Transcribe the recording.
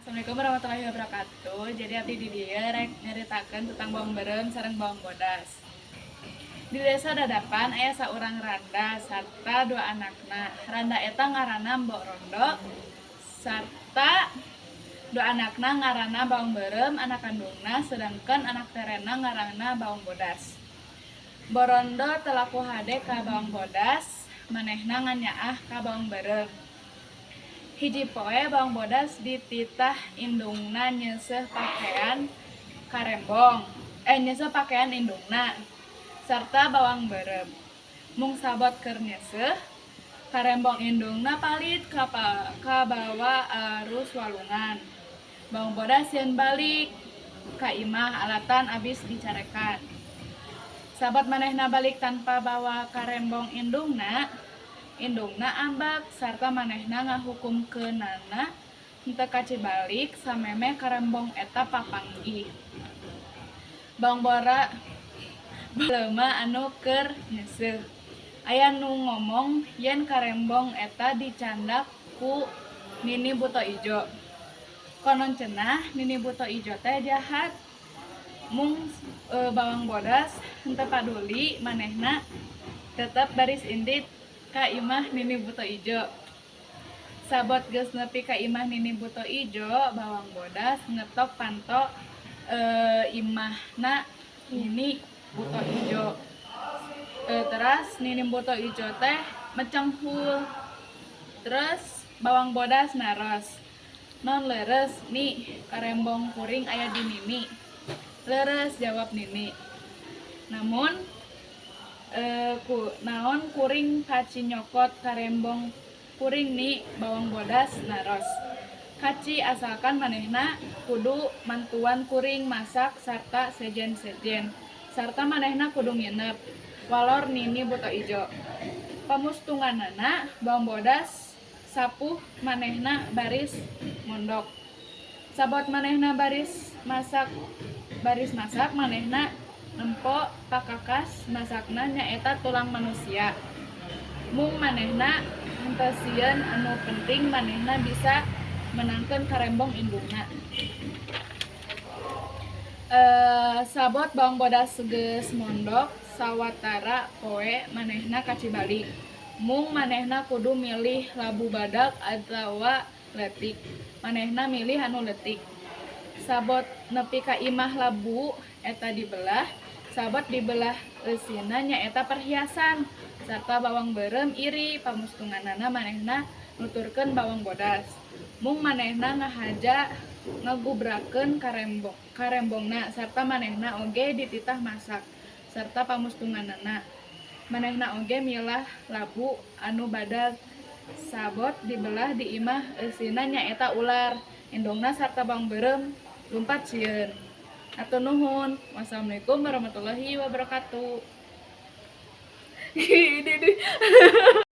Assalamualaikum warahmatullahi wabarakatuh. Jadi abdi di dieu rek nyaritakeun tentang bawang beureum sareng bawang bodas. Di Desa Dadapan aya saurang randa sarta dua anakna. Randa eta ngaranna Mbok Rondo sarta dua anakna ngaranna Bawang Beureum anak kandungna, sedangkan anak terena ngaranna Bawang Bodas. Mbok Rondo teu laku hade ka Bawang Bodas, manehna nganyaah ka Bawang Beureum. Hiji poe Bawang Bodas dititah indungna nyeuseuh pakaian karembong, eh, nyeuseuh pakaian indungna sarta Bawang Beureum. Mung sabot keur nyeuseuh, karembong indungna palit kabawa arus walungan. Bawang Bodas sieun balik ka imah alatan abis dicarekan. Sabot manehna balik tanpa bawa karembong indungna, indungna ambek sarta manehna ngahukumkeunana henteu kaci balik samemeh karembong eta papanggih. Bawang bora jelema anu keur nyeuseuh. Aya nu ngomong yen karembong eta dicandak ku Nini Buto Ijo. Konon cenah Nini Buto Ijo teh jahat. Mung Bawang Bodas henteu paduli, manehna tetep baris indit ka imah Nini Buto Ijo. Sabot geus nepi ka imah Nini Buto Ijo, Bawang Bodas ngetok panto imahna Nini Buto Ijo. Teras Nini Buto Ijo teh mecenghul. Terus Bawang Bodas naros, "Naon leres, Ni, karembong kuring aya di Nini?" "Leres," jawab Nini. Namun ku naon kuring kaci nyokot karembong kuring, Ni?" Bawang Bodas naros. "Kaci, asalkan manehna kudu mantuan kuring masak sarta sejen-sejen. Sarta manehna kudu nginep," walor Nini Buto Ijo. Pamustunganana Bawang Bodas sapuh manehna baris mondok. Sabot manehna baris masak, manehna nempo pakakas masakna nyaeta tulang manusia. Mung manehna henteu sieun, anu penting manehna bisa menangkeun karembong indungna. Sabot Bawang Bodas geus mondok sawatara poe, manehna kaci balik. Mung manehna kudu milih labu badag atawa leutik. Manehna milih anu leutik. Sabot nepi ka imah, labu eta dibelah. Sabot dibelah, eusina nyaeta perhiasan sarta Bawang Beureum iri. Pamustunganana manehna nuturkeun Bawang Bodas. Mung manehna ngahaja ngagubrakeun karembongna sarta manehna oge dititah masak sarta pamustunganana manehna oge milah labu anu badag. Sabot dibelah di imah, eusina nyaeta ular. Indungna sarta Bawang Beureum lumpat sieun. Hatur nuhun. Wassalamualaikum warahmatullahi wabarakatuh. Ini.